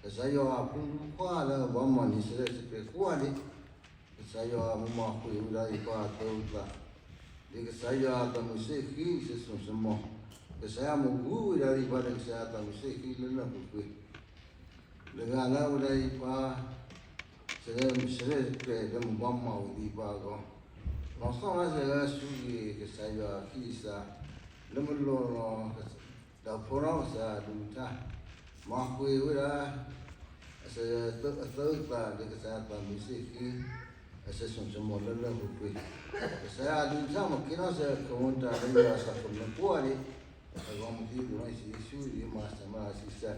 ကစၢ်ယွၤအဖိမုၣ်ဖိခွါလၢအဘၣ်မၤန့ၢ်စရဲၣ်စကျဲၤကိးဂၤဒဲး, ကစၢ်ယွၤမၤမၤဃ့ဝဲဒၣ်ယပၢ်အသၢသး, ဒီးကစၢ်ယွၤအသးမုာ်ဆ့ၣ်ဃံဆ့စိၤဆ့မိၤ, ကစၢ်ယွၤမ့ၢ်ဂုာ်ဝဲဒၣ်ယပၢ်ဒီးကစၢ်ယွၤအသးမုာ်ဆ့ၣ်ဃံလၢလၢပှဲၤပှဲၤ, တဂၤလၢအဝဲဒၣ်ယပၢ် စရဲၣ်စကျဲၤလၢမၤဘၣ်မၤဝဲဒၣ်ယပၢ်အဂီၢ်, လီၤဆီဒၣ်တၢ်ဆၢဂ့ၤဆူကစၢ်ယွၤအခံအစး, လၢမုၢ်လီၤလီၤ ဒီးဖီထီၣ်ကစၢ်အဒုးတၢ်, မၤဃ့ဝဲဒၣ် အသၢသးဒီးကစၢ်ယွၤအသးမုာ်ဆ့ၣ်ဃံ, အဆ့စိၤဆ့မိၤလၢလၢပှဲၤပှဲၤ, ကစၢ်ယွၤအဒုးတၢ်မၤကဲထီၣ်စ့ၢ်ကီးခိၣ်မူတၢ်လၢယွၤအသးကမျၢၢ်ကိးဂၤဒဲး, အဂီၢ်မူခံဒိၣ်နီၢ်ဆံးဆူယမၤစၢၤမၤစံးဆၢ,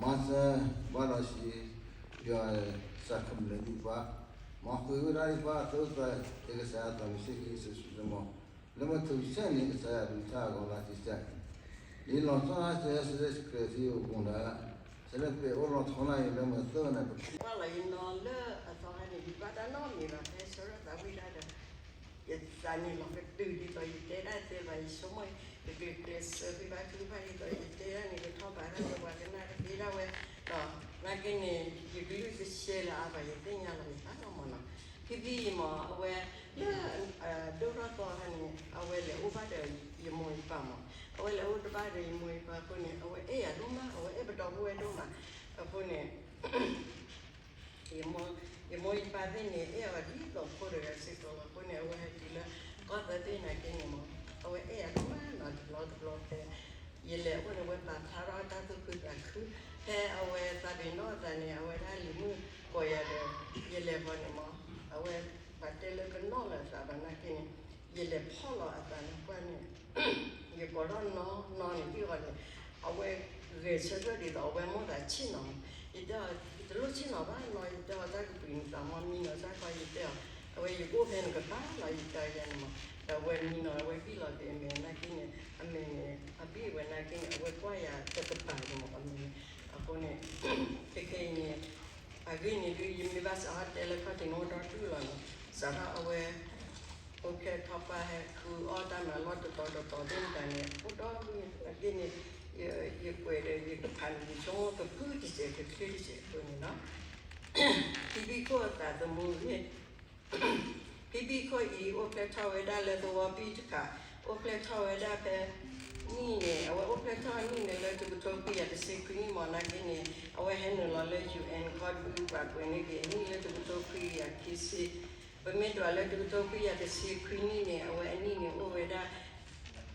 မၤစၢၤဘၣ်ဒီးဆံး, ယွၤအသးကမျၢၢ်ဒံးပၢ်, မၤဃ့ဝဲဒၣ်ယပၢ်အသၢသးဒီးကစၢ်ယွၤအသးမုာ်ဆ့ၣ်ဃံဆ့စိၤဆ့မိၤ, လၢမုၢ်ထူၣ်ဆဲန့ၣ် ကစၢ်ယွၤအဒုးတၢ်အဂီၢ်လီၤတံၢ်စဲး, ဒ်လီၤဆီဒၣ်တၢ်ဆၢဂ့ၤဆူစရဲၣ်စကျဲၤသ့ၣ်အပူၤဒီး, စရဲၣ်စကျဲၤအိၣ်လီၤဆီဒၣ်အံၤလၢမုၢ်သၢနၤပက ကွၢ်လီၤယနီၤလၢအသီခါန့ၣ် ယဘၣ်တၢ်နီတမံၤဘၣ် ဖဲဆၢထၢၣ်သးဝံၣ်တၢ်ဒီး ယသးန့ၣ်လီၤကတုၤဒ်သိးယတဲဒၣ်သ့ဘၣ် ယဆိကမိၣ် ကကျဲးစၢးဃ့ဘါထုကဖၣ်ဒ်သိးယတဲဒၣ်န့ၣ် ကထီၣ်ဘးတၢ်လၢပှၤကနၣ်တသ့ဒၣ်ဝဲ, ဒီးနာ်က့န့ၣ် ယကလုၢ်ကရှဲလၢအါဘၣ် ယသ့ၣ်ညါလီၤယသးလီၤမၢ်နီၤ, ဖံဖံအံၤမၢ် အဝဲ လၢ ဒိၣ်ထီၣ်သီခါန့ၣ် အဝဲလဲၤအိၣ်ဘၣ်ဒီးယမိၢ်ယပၢ်မၢ်, အဝဲလဲၤအိၣ်တဘၣ်ဒီးယမိၢ်ယပၢ်အဃိန့ၣ် အဝဲအဲၣ်ယၤဒိၣ်မး အဝဲအဲၣ်ပဒီပုၢ်ဝဲၢ်ဒိၣ်မး, အဃိန့ၣ် ယမိၢ်ယပၢ်သ့ၣ်န့ၣ် အဲၣ်အီၤဒ်သိးဖိတဂၤစ့ၢ်ကီးလီၤ. အဃိန့ၣ် အဝဲဟဲတုၤလၢကီၢ်သၢဘ့ၣ်နာ်က့န့ၣ်မၢ် အဝဲအဲၣ်ယၤဒိၣ်မးနီၤ တဘျီတဘျီဖဲ ယလဲၤအဃိန့ၣ် အဝဲပာ်ဖျါထီၣ်တၢ်သူၣ်ခုသးခု, ဖဲအဝဲသးပ့ၤနီၣ်အသးန့ၣ် အဝဲဒၣ်လံၤမုၣ်ကိးယၤဒီး ယလဲၤဃီန့ၣ်မၢ် အဝဲပှၤတဲလၢကနီၣ်လၢအသးဘၣ်နာ်က့န့ၣ် ယလဲၤဖီၣ်လီၤအသးန့ၣ်ကွၢ်န့ၣ် ယကိးထီၣ်နီၢ်နီၢ်န့ၣ် ဟံၣ်ဃီန့ၣ် အဝဲဂဲၤဆၢထၢၣ်ဒ်သိး အဝဲမိၣ်သးဆ့ၣ်နီၤမး, ယတဲအီၤ ယတလိၣ်ဆ့ၣ်နီၤဘၣ်နီၤ ယတဲအီၤ တၢ်ကပှ့ၤန့ၣ်သးမီမံနီၤ တၢ်ခီယတဲအီၤ အဝဲယကအိၣ်ဖဲန့ၣ်ကပၤလီၤ ယတဲအီၤယၤန့ၣ်မး, ဒီးအဝဲမံနီၤ အဝဲဘံၣ်လီၤက့ၤအမဲာ်နာ်က့န့ၣ် အမဲာ်န့ၣ် အဘံၣ်ဝဲနာ်က့န့ၣ် အဝဲကွၢ်ယၤတကပၤန့ၣ်မး အမဲာ်န့ၣ်, အဃိန့ၣ် ခဲခဲအံၤန့ၣ် အဂ့ၢ်န့ၣ်ဒုး ယမ့ၢ်ဘၣ်စးထီၣ်တဲလၢခီၣ်ထံးန့ၣ် အိၣ်ဒီဒူၣ်လီၤနီၤ, စးထီၣ်အဝဲ အိၣ်ဖျဲၣ်ထီၣ်ပှၢ်ဟဲဃုအီၣ်တၢ်မၤလီၢ်တတီၤတတီၤသ့ၣ်မတၤန့ၣ် အိၣ်ဒီဒူၣ်န့ၣ် အဂ့ၢ်န့ၣ် ယကွဲးဒီးယကဖးန့ၣ် ယဆိကမိၣ်ကဖုတစဲး ကချုးတစဲးအဃိန့ၣ်လီၤ. ဖံဘံၣ်ခိၣ်အသးသမူအဂ့ၢ် ဖံဘံၣ်ခိၣ်အံၤ အိၣ်ဖျဲၣ်ထီၣ်ဝဲဒၣ်လၢသဝီဘံၣ်တခါ, အိၣ်ဖျဲၣ်ထီၣ်ဝဲဒၣ်ဖဲ နံၣ်န့ၣ် အဝဲအိၣ်ဖျဲၣ်ထီၣ်နံၣ်န့ၣ်လၢတကထိခွံကယၤတဆံခွံနံၣ်မးနာ်က့န့ၣ် အဝဲဟဲနုာ်လီၤလၢ ယူၣ်အဲၣ် ခီဒုပှၤကွဲးန့ၢ်က့ၤအနံၣ်လၢတကထိခွံကယၤခံဆံ, ပမ့ၢ်ဒွးလၢတကထိခွံကယၤတဆံခွံနံၣ်န့ၣ် အဝဲအနံၣ်န့ၣ်အိၣ်ဝဲဒၣ်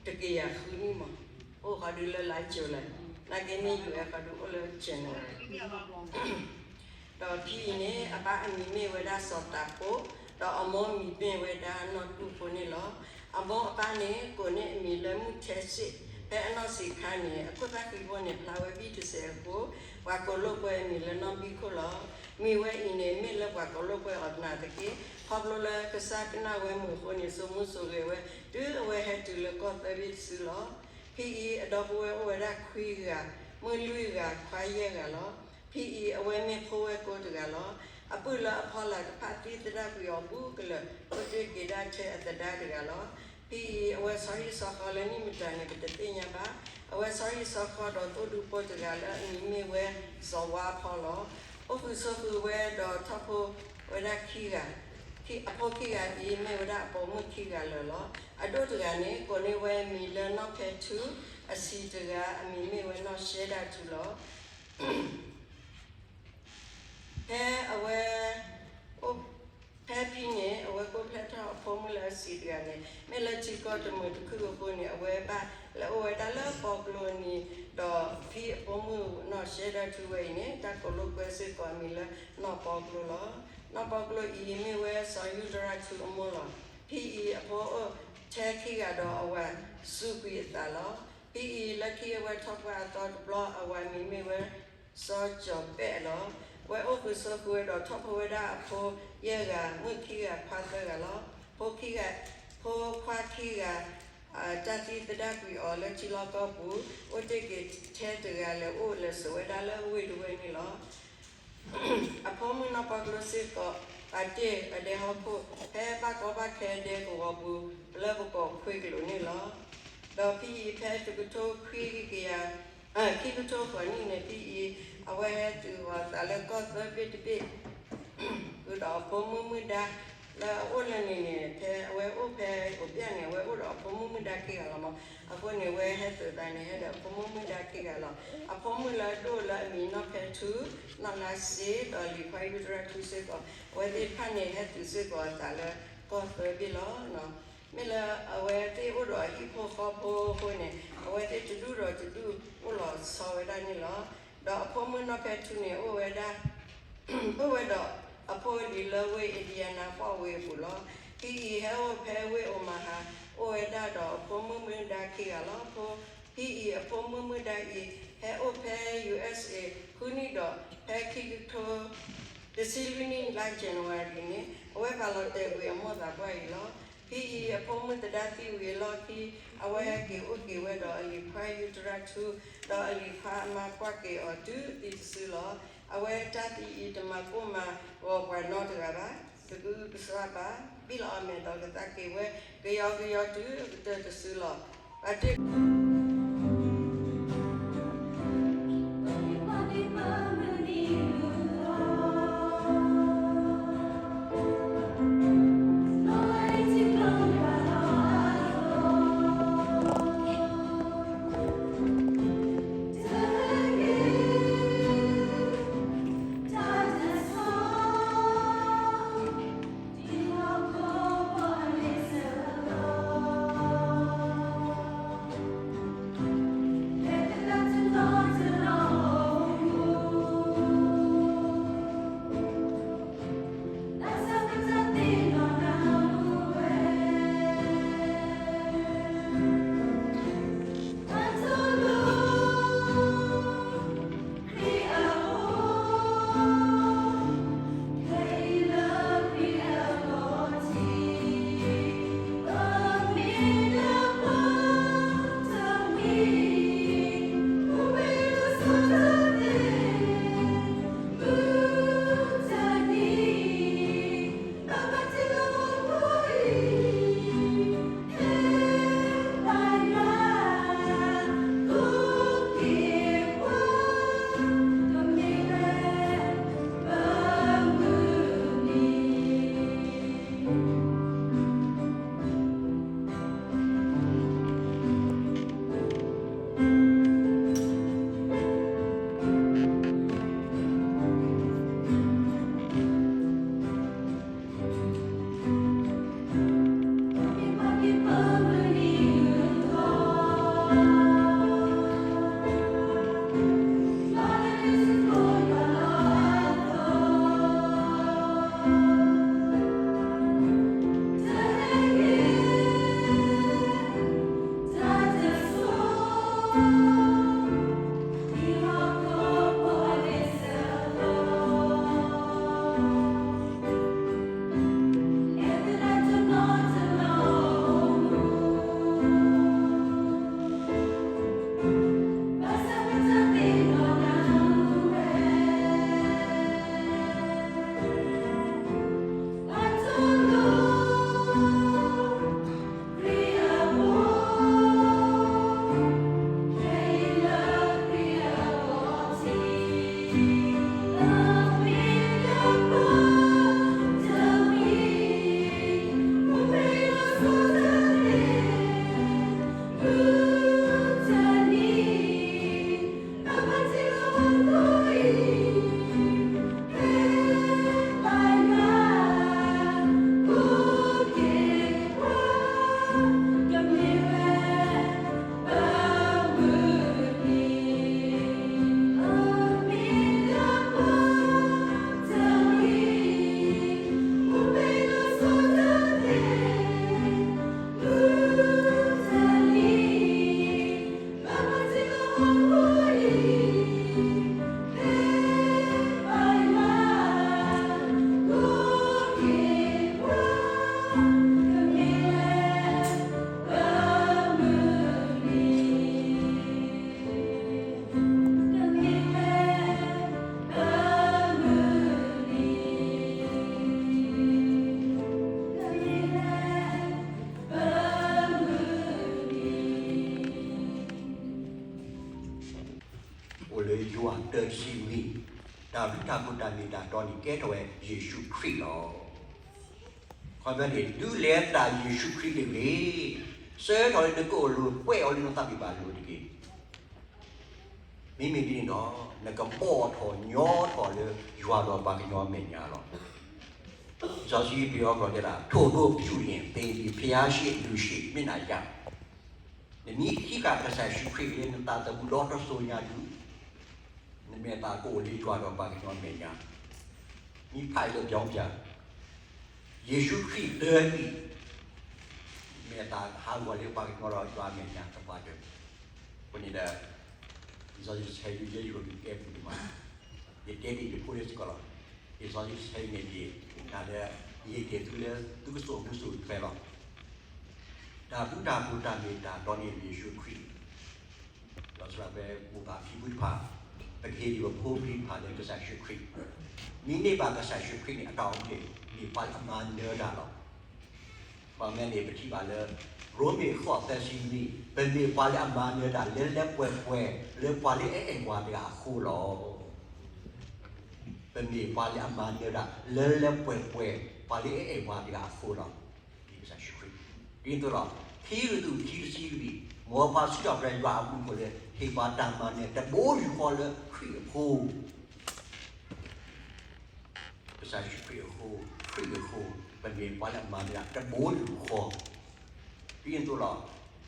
တကယၤဃုနံၣ်မး, အိၣ်ဃီဒုလၢလါ July နာ်က့န့ၣ် ယူၣ်အဲၣ် ခီဒုအိၣ်လၢ January ဒီးဖံအံၤန့ၣ် အပၢ်အမံၤမ့ၢ်ဝဲဒၣ်စီၤတးဖိ, ဒီးအမိၢ်အမံၤမ့ၢ်ဝဲဒၣ်နီၢ်တူၢ်ဖိန့ၣ်လီၤ. အမိၢ်အပၢ်န့ၣ် ကိးန့ၢ်အမံၤလၢမုၢ်ထဲစ့ၣ်, ဖဲအနီၢ်ဆံးခါန့ၣ် အခိၣ်သၣ်ဃံဖိန့ၣ် ဖျါဝဲဘံၣ်တစဲးအဃိ, ပှၤကိးလိာ်ကွဲအမံၤလၢနီၢ်ဘံၣ်ခိၣ်လီၤ. မံၤဝဲအံၤန့ၣ် မ့ၢ်လၢပှၤကိးလိာ်ကွဲအီၤနာ်သက့, ခီဖျိလၢကစၢ်ကနၣ်ဝဲမုာ်အဃိန့ၣ် စိာ်မူစိာ်ဂဲၤဝဲ တုၤအဝဲဟဲတုၤလၢကီၢ်သၢဘ့ၣ်တစုလီၤ. ဖံအံၤအဒီပုၢ်ဝဲၢ်အိၣ်ဝဲဒၣ်ခွံဂၤ, မုၢ်လွံၢ်ဂၤ ခွါယဲၢ်ဂၤလီၤ. ဖံအံၤအဝဲမ့ၢ်ဖိဝဲၢ်ကိတဂၤလီၤ. အပုၢ်လၢအဖီလာ်တဖၣ်သံသဒၣ်ကွံာ်အီၤဘူးကလၢာ် အိၣ်တ့ၢ်က့ၤဒၣ်ထဲအသဒါတဂၤလီၤ. ဖံအံၤအဝဲဆီဟံၣ်ဆီဃီလၢနံၣ်မတၤန့ၣ် ပတသ့ၣ်ညါဘၣ်. အဝဲဆီဟံၣ်ဆီဃီဒီးသိၣ်ဒူဖိတဂၤလၢအမံၤမ့ၢ်ဝဲစီၤဝါဖီလီၤ. အိၣ်ဃုာ်ဆိးဃုာ်ဝဲဒီးထီၣ်ဖိဝဲဒၣ်ခံဂၤ, အဖိခံဂၤအံၤမ့ၢ်ဝဲဒၣ်အပိာ်မုၣ်ခံဂၤလၢာ်လီၤ. အဒိၣ်တဂၤန့ၣ် ကိးန့ၢ်ဝဲအမံၤလၢနီၢ်ဖဲထူ, အဆံးတဂၤအမံၤမ့ၢ်ဝဲနီၢ်ရှဲဒၣ်ထူလီၤ. ဖဲအဝဲ ဖဲဖံန့ၣ် အဝဲကိးဖျဲၣ်ထီၣ်အဖိမုၣ်လၢအဆံးတဂၤန့ၣ် မ့ၢ်လၢထံကီၢ်တမုာ်တခုအဃိန့ၣ် အဝဲဘၣ်လဲၤအိၣ်ဝဲဒၣ်လၢပီကျိအနံၤ, ဒီးဖံအဖိမုၣ်နီၢ်ရှဲဒၣ်ထူဝဲအံၤန့ၣ် တၢ်ကိးလိာ်ကွဲစ့ၢ်ကီးအမံၤလၢနီၢ်ပီကျိလီၤ. နီၢ်ပီကျိအံၤ မ့ၢ်ဝဲစီၤယူဒရၣ်ထူအမိၢ်လီၤ. ဖံအံၤအဖိအိၣ်ထဲခံဂၤဒီးအဝၤစူးကွံာ်အသးလီၤ. ဖံအံၤလၢခံအဝဲထီၣ်ပှၢ်အသီတဘျီ အဝၤမံၤမ့ၢ်ဝဲ စီၤကၠီၤပဲာ်လီၤ. အဝဲအိၣ်ဃုာ်ဆိးဃုာ်ဝဲဒီးထီၣ်ဖိဝဲဒၣ်အဖိယဲၢ်ဂၤ, မုၣ်ခံဂၤ, ခွါသၢဂၤလီၤ. ဖိခံဂၤ, ဖိခွါခံဂၤ တၢ်သံသဒၣ်ကွံာ်အီၤလၢထံလီၢ်ကီၢ်ပူၤ, အိၣ်တ့ၢ်က့ၤထဲတဂၤ လဲၤအိၣ်လဲၤဆိးဝဲဒၣ်လၢဝ့ၢ်တဝ့ၢ်န့ၣ်လီၤ. အဖိမုၣ်နီၢ်ပီကျိစ့ၢ်ကီး ပာ်တ့ၢ်အဒဲဟီၣ်ခိၣ် ဖဲဘၣ်ကီဘၣ်ခဲဒဲကဝီၤပူၤ လၢပကိးခွ့ကလိာ်န့ၣ်လီၤ. ဒီးဖံအံၤဖဲတကထိခွံကယၤ ခံကထိဃိးနံၣ်န့ၣ် ဖံအံၤ အဝဲဟဲတုၤအသးလၢကီၢ်သၢဘ့ၣ်တဘ့ၣ် ဃုာ်ဒီးအဖိမုၣ်မုၣ်ဒါ လၢအအိၣ်လၢန့ၣ်န့ၣ် ဖဲအဝဲအိၣ်ဖဲအိၣ်ဘၣ်န့ၣ် အဝဲအိၣ်ဒီးအဖိမုၣ်မုၣ်ဒါခံဂၤလီၤမး. အဃိန့ၣ် အဝဲဟဲသုးသးန့ၣ် ဟဲဒီးအဖိမုၣ်မုၣ်ဒါခံဂၤလီၤ. အဖိမုၣ်လၢအဒိၣ်လၢအမံၤနီၢ်ဖဲထူ နီၢ်လါစ့ ဒီးလံၤခွါယူတရၣ်ထူစ့ၢ်ကီး အဝဲသ့ၣ်တဖၣ်န့ၣ် ဟဲသုးစ့ၢ်ကီးအသးလၢကီၢ်သၢဘ့ၣ်လီၤ. မ့ၢ်လၢအဝဲသ့ၣ်အိၣ်ဒီးအဟံၣ်ဖိဃီဖိအဃိန့ၣ် အဝဲသ့ၣ်တဒူၣ်ဒီးတဒူၣ်အိၣ်လီၤဆီဝဲဒၣ်န့ၣ်လီၤ. ဒီးအဖိမုၣ်နီၢ်ဖဲထူန့ၣ် အိၣ်ဝဲဒၣ် အိၣ်ဝဲဒီးအဖိအလံၤလၢဝ့ၢ် Indianapolis ဝ့ၢ်အပူၤလီၤ. ဖံအံၤဟဲအိၣ်ဖဲဝ့ၢ် Omaha အိၣ်ဝဲဒၣ်ဒီးအဖိမုၣ်မုၣ်ဒါခံဂၤလီၤ. ဖံအံၤအဖိမုၣ်မုၣ်ဒါအံၤ ဟဲအိၣ်ဖဲ ယူအ့ၣ်စ့ ဃုနံၣ်ဒီး ဖဲခံကထိ တဆံလွံၢ်နံၣ်လါ January န့ၣ် အဝဲပာ်လီၤတဲာ်ကွံာ်အမိၢ်သးပှၢ်အံၤလီၤ. ဖံအံၤအဖိမုၣ်သဒါသံဝံၤအလီၢ်ခံ အဝဲဟဲက့ၤအိၣ်က့ၤဝဲဒီးအလံၤခွါယူတရၣ်ထူ ဒီးအလံၤခွါအမါကွၢ်က့ၤအီၤတုၤသံတစုလီၤ. အဝဲတၢ်သံအံၤတမၤကိၢ်မၤဂီၤပှၤနီတဂၤဘၣ်, တဂုၢ်တစှၤဘၣ်, ဘံၣ်လီၤအီၤမဲာ်ဒီးကသးက့ၤဝဲ ကယီကယီတုၤကတၢၢ်တစုလီၤ. ပာ်တ့ၢ် တဆံနွံ, တၢ်ဘျုးတၢ်ဖှိၣ်တၢ်မ့ၢ်တၢ်တီန့ၣ် ကဲထီၣ်ဝဲယ့ၣ်ၡူးခရံာ်လီၤ. ခီပညီန့ၣ် ဒုးလဲၤတၢ်ယ့ၣ်ၡူးခရံာ်တဂ့ၤ, ဆှၢထီၣ်လၢနကအိၣ်လိၤ ကွဲးအီၤလၢနသးဘံၣ်ဘၣ်လိၤတက့ၢ်. မ့မ့ၢ်ဒ်န့ၣ်ဒီး နကဘီၣ်ထီၣ်ညီထီၣ်လၢယွၤဒီးပှၤကညီအမဲာ်ညါလီၤ. လံာ်စီဆှံပယီၤကျိာ်တဲဒၣ် ထိုသို့ပြုလျှင် သင်သည် ဘုရားရှိ လူရှိမျက်နှာ ရ နမ့ၢ်ဟံးဃာ်ကစၢ်ယ့ၣ်ၡူးခရံာ်လၢနသးသမူဒီတစိၤညါဒုး နမဲာ်သၣ်ကအိၣ်လၢယွၤဒီးပှၤကညီအမဲာ်ညါ, မ့ၢ်ဖးလၢ ပြောင်းပြန်, ယ့ၣ်ၡူးခရံာ်တဂ့ၤ, နမဲာ်သၣ်ဟးဂီၤလၢပှၤကညီဒီးယွၤအမဲာ်ညါသပှၢ်တၢၢ်, အဃိန့ၣ်ဒီး လံာ်စီဆှံတဆၢအံၤ ယဲယဂီၢ်ဒုးကဲပူၤဒံးမး, ယတဲဒ်ယဖိလၢစ့ၢ်ကီးလီၤ. လံာ်စီဆှံတဆၢအံၤန့ၣ် တၢ်လၢ ယဟ့ၣ်က့ၤသုလၢသုကစိာ်မူစိာ်ထွဲလီၤ. တၢ်ဘျုးတၢ်ဖှိၣ်တၢ်မ့ၢ်တၢ်တီန့ၣ် ယ့ၣ်ၡူးခရံာ် ဒီးစးပဝဲမိၢ်ပၢ်ဖံဖုတဖၣ်, ပကဟ့ၣ်ဒံးပဖိပလံၤတဖၣ်လၢကစၢ်ယ့ၣ်ၡူးခရံာ်, မ့ၢ်န့ၢ်ဘၣ်ကစၢ်ယ့ၣ်ၡူးခရံာ်န့ၣ် အတၢ်အိၣ်မူန့ၣ် မ့ၢ်ပှၤလၢအမၤနၢၤတၢ်လီၤ. ဘၣ်မနုၤန့ၣ် ပထံၣ်ဘၣ်လၢ ရိမ့ၤဃိးသၢဆံနွံ, ပမ့ၢ်ပှၤလၢအမၤနၢၤတၢ်လၢလၢပှဲၤပှဲၤ လၢပှၤလၢအအဲၣ်ပှၤတဂၤအဃိလီၤ. ပမ့ၢ်ပှၤလၢအမၤနၢၤတၢ် လၢလၢပှဲၤပှဲၤ ပှၤလၢအအဲၣ်ပှၤတဂၤအဃိလီၤ. ဒ်ကစၢ်ယ့ၣ်ၡူးခရံာ်, ဒ်သိးဒီး ခံကရံၣ်သူး ခံတဆံလွံၢ်, မ်ပှၤစံးထီၣ်ပတြၢၤယွၤအဘျုးအဖှိၣ်လၢ ဟ့ၣ်ပှၤတၢ်မၤနၢၤတဘိယူၢ်ဃီလၢခရံာ်အဃိ ကစၢ်ယ့ၣ်ၡူးခရံာ်အဃိ, ခရံာ်အဃိ, ပမ့ၢ်ပှၤလၢအမၤနၢၤတၢ်တဘိယူၢ်ဃီ, ဒ်န့ၣ်အသိးလီၤ.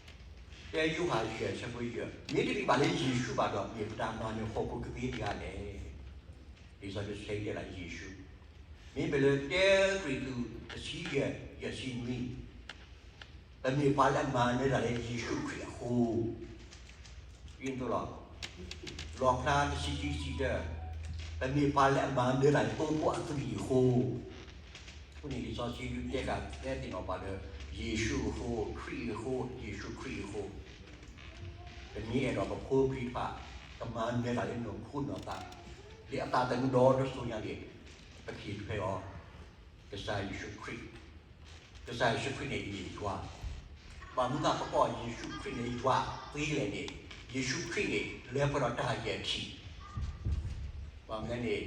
တဲယိၤဟၣ်ယဲၢ်ဆၢဖိယဲၢ်, မ့တမ့ၢ်ဘၣ်လၢယ့ၣ်ၡူးဘၣ်ဒီး မ့ၢ်ပတၢ်မၤနၢၤဟီၣ်ခိၣ်ကသ့တဂၤလဲၣ်. လံာ်စီဆှံတဲဒၣ်ယ့ၣ်ၡူး, မ့မ့ၢ်လၢတဲကရံၣ်သူးတဆံယဲၢ် ယဲၢ်ဆံနွံ ပမ့ၢ်ပှၤလၢအမၤနၢၤတၢ်လၢယ့ၣ်ၡူးခရံာ်အဃိ, ဒ်န့ၣ်အသိးလီၤ. လီၣ်ဖျါတဆံခံ တဆံတၢ, ပမ့ၢ်ပှၤလၢအမၤနၢၤတၢ်လၢသိဖိအသွံၣ်အဃိ, အဃိန့ၣ် လံာ်စီဆှံဒုးတဲဃာ်တဲသ့ၣ်နီၣ်ပှၤလၢ ယ့ၣ်ၡူးအဃိ, ခရံာ်အဃိ, ယ့ၣ်ၡူးခရံာ်အဃိ, ပမ့ၢ်အဲၣ်ဒိးပဖိပလံၤတဖၣ် ကမၤနၢၤတၢ်လၢနီၢ်ခိနီၢ်သး, လၢအသးသမူဒီတစိၤညါန့ၣ် ပကဟ့ၣ်ထွဲအီၤ ကစၢ်ယ့ၣ်ၡူးခရံာ်, ကစၢ်ယ့ၣ်ၡူးခရံာ်န့ၣ်မ့ၢ်ယွၤ, ဘၣ်မနုၤဃိပကိးယ့ၣ်ၡူးခရံာ်န့ၣ်ယွၤသ့လဲၣ်န့ၣ်, ယ့ၣ်ၡူးခရံာ်န့ၣ် လၢပှဲၤဒီးတၢ်ဂံၢ်ထံး, ဘၣ်မနုၤန့ၣ်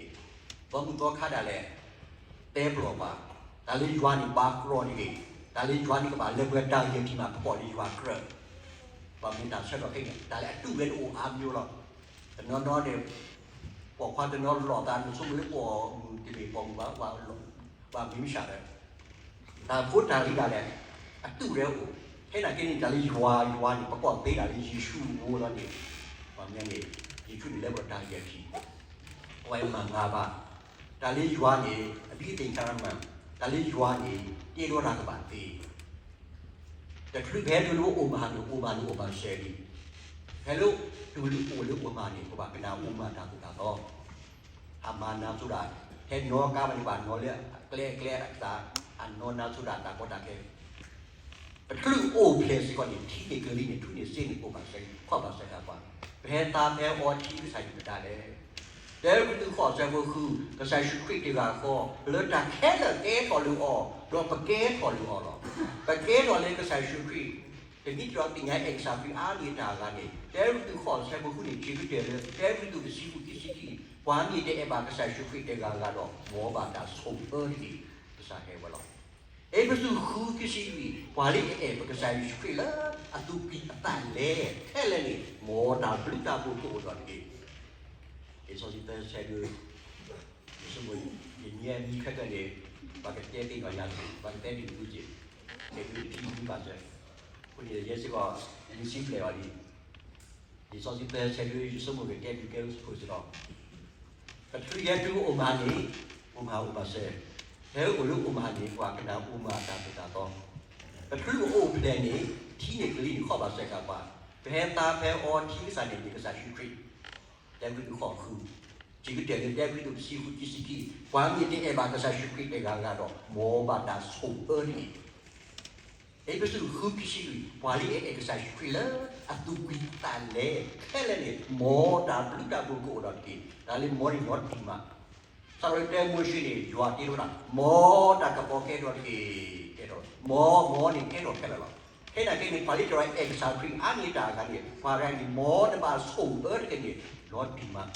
ဘီမုၢ်သီခါဒၣ်လဲာ် တဲပလီၢ်ဘၣ်, တၢ်လၢယွၤန့ၣ်ဘၣ်ကြီတဂ့ၤ, တၢ်လၢယွၤန့ၣ်ကဘၣ်လၢပှဲၤတၢ်ဂံၢ်ထံးမး ပကိးလၢယွၤကြၢး, ဘၣ်မနုၤတၢ်ဆၢကတီၢ်ခဲအံၤန့ၣ် တၢ်လၢအတူၢ်ဝဲန့ၣ်အိၣ်အါမးလီၤ. တနီၤနီၤန့ၣ် ပိာ်ခွါတနီၤလီၤသး နဆိကမိၣ်လၢပိာ်မုၣ်တမ့ၢ်ပိာ်မုၣ်ဘၣ်, ပှၤမံမဆၣ်ဒီး တၢ်ဖိတၢ်လံၤဒၣ်လဲာ် အတူၢ်ဝဲအိၣ်, ခဲနာ်က့န့ၣ် တၢ်လၢယွၤ ယွၤန့ၣ် ပကိးသ့ဒၣ်လၢယ့ၣ်ၡူးအဃိလီၤန့ၣ်, ဘၣ်မနုၤန့ၣ် ယ့ၣ်ၡူးန့ၣ်လၢပှဲၤတၢ်ဂံၢ်ထံး, အဝဲမၤငါဘၣ်, တၢ်လၢယွၤန့ၣ် အဘံသ့ၣ်ညါမး, တၢ်လၢယွၤန့ၣ် တ့ဒိတၢ်ကဘၣ်သ့ တချုးဖဲတူၢ်လိာ်အိၣ်မးန့ၣ် အိၣ်မးန့ၣ်အိၣ်ဘၣ်စဲးလံ, ဖဲလၢတူၢ်လိာ်အိၣ်လၢအိၣ်မးန့ၣ် ပဘၣ်ကနၣ်အိၣ်မးတၢ်သိၣ်တၢ်သီ, အမၤနၢၤဆိဒၣ်, ဖဲနီၣ်ကါဘၣ်န့ၣ် ဘၣ်နီၣ်လၢအကျဲအကျဲအသး, အနီၣ်နၢၤဆိဒၣ်တၢ်ကီတၢ်ခဲ ပချုးအိၣ်ဖျဲၣ်စ့ၢ်ကီးန့ၣ် ထံန့ၣ်ကလံၤန့ၣ် ထူန့ၣ်စ့န့ၣ် အိၣ်ဘၣ်စဲး, ခီၣ်ဘၣ်စဲးကပၤ, ပဟဲသါဖဲအီထံကစၢ်ယွၤမတၤလဲၣ်. တဲကရံၣ်သူးဃိးဆၢဖိဃု, ကစၢ်ယ့ၣ်ၡူးခရံာ်တဂၤဃီ လၢတၢ်ခဲလၢာ်ကဲထီၣ်လၢအီၤ, ဒီးပကဲထီၣ်လၢအီၤလီၤ. ပကဲထီၣ်လၢကစၢ်ယ့ၣ်ၡူးခရံာ်, တမ့ၢ်တၢ်သ့ၣ်ညါအဲၣ်ကစၢ်ခရံာ်အါန့ၢ်တၢ်အဂၤန့ၣ်, တဲကရံၣ်သူးဃိးဆၢဖိဃုန့ၣ် စံးကတၢၢ်လၢ တဲကရံၣ်သူးတဆံဃုခံဆံခံ, ပှၤမ့ၢ်တအဲၣ်ဘၣ်ကစၢ်ယ့ၣ်ၡူးခရံာ်တဂၤဂၤဒီး မ်ဘၣ်တၢ်ဆိၣ်အၢတဂ့ၤ, ကစၢ်ဟဲဝဲလီၤ. အ့းဖ့းစူးဃုခံဆံလွံၢ်, ပှၤလၢအအဲၣ်ပကစၢ်ယ့ၣ်ၡူးခရံာ်လၢအသူၣ်ကံၢ်အသးလဲခဲလၢာ်န့ၣ် မ်တၢ်ဘျုးတၢ်ဖှိၣ်ကအိၣ်ဒီးတက့ၢ်. လံာ်စီဆှံသၢဆၢဒုး ယဆိကမိၣ် ယမံခဲကၢန့ၣ် ပှၤကတဲသ့ၣ်နီၣ်ယၤ, ပှၤကတဲဒ်တဖုက့ၢ်, ကဲဒ်တဖုမံဘၣ်စၢၤ, အဃိန့ၣ် ယဲစ့ၢ်ကီး ယစံးဘျုးအီၤလံ. လံာ်စီဆှံသၢဆၢဒုး ယဆိကမိၣ်ကတဲဒ်ကဲအိၣ်စ့ၢ်ကီး, ပချုးယဲတုၤအိၣ်မးန့ၣ် အိၣ်မးအိၣ်ဘၣ်စၢၤ, ဖဲအိၣ်လၢအိၣ်မးန့ၣ် ပှၤကနၣ်အိၣ်မးတၢ်သိၣ်တၢ်သီ, ပချုးအိၣ်ဖျဲၣ်န့ၣ် ထံန့ၣ်ကလံၤန့ၣ် ခီၣ်ဘၣ်စၢၤကပၤ, ပဟဲသါဖဲအီထံကစၢ်န့ၣ် မ့ၢ်ကစၢ်ယ့ၣ်ၡူးခရံာ်, တဲကရံၣ်သူးဃိးဃု, စံးကတၢၢ်လၢ တဲကရံၣ်သူးတဆံဃုခံဆံခံ, ပှၤမ့ၢ်တအဲၣ်ဘၣ်ကစၢ်ယ့ၣ်ၡူးခရံာ်တဂၤဂၤဒီး မ်ဘၣ်တၢ်ဆိၣ်အၢတဂ့ၤ. အ့းဖ့းစူးဃုခံဆံလွံၢ်, ပှၤလၢအအဲၣ်ကစၢ်ယ့ၣ်ၡူးခရံာ်လၢအသူၣ်ကံၢ်သးလဲခဲလၢာ်န့ၣ် မ်တၢ်ဘျုးတၢ်ဖှိၣ်ကအိၣ်ဒီးတက့ၢ်. တၢ်လၢမ်န့ၣ်နီတမံၤမး, စးထီၣ်လၢတဲမိၤၡ့န့ၣ် ယွၤတ့လီၤဝဲဒၣ် မ်တၢ်ကပီၤကဲထီၣ်တက့ၢ်, ကဲထီၣ်, မ်မ်န့ၣ်ကဲထီၣ်ခဲလၢာ်လီၤ. ခဲနာ်က့န့ၣ် ပှၤလၢတအဲၣ်ကစၢ်ခရံာ်အါန့ၢ်တၢ်အဂၤန့ၣ် ပှၤတဂၤန့ၣ် မ်တဘၣ်ဆိၣ်အၢတဂ့ၤန့ၣ် နီတမံၤမး.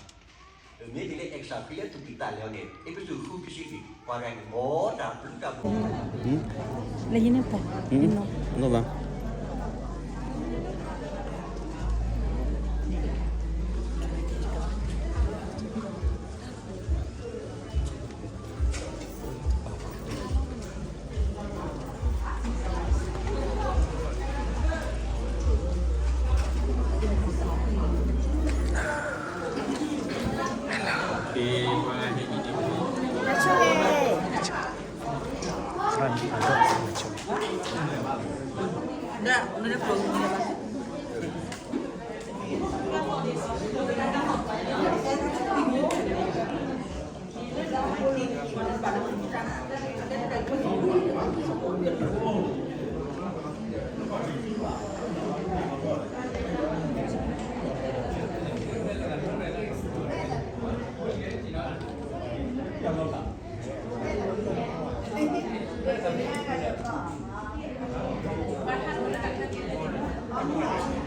မ့ၢ်ဒ်လဲၣ် extra fee လၢသူၣ်ကံၢ်သးလဲအီၤန့ၣ် အဲကစၢၣ်ဃုကဆံဃံး ပှၤဂၤန့ၣ် မ်တၢ်ဘျုးတၢ်ဖှိၣ် လၢယန့ၣ်ပၢ် လိၣ်ဘၣ်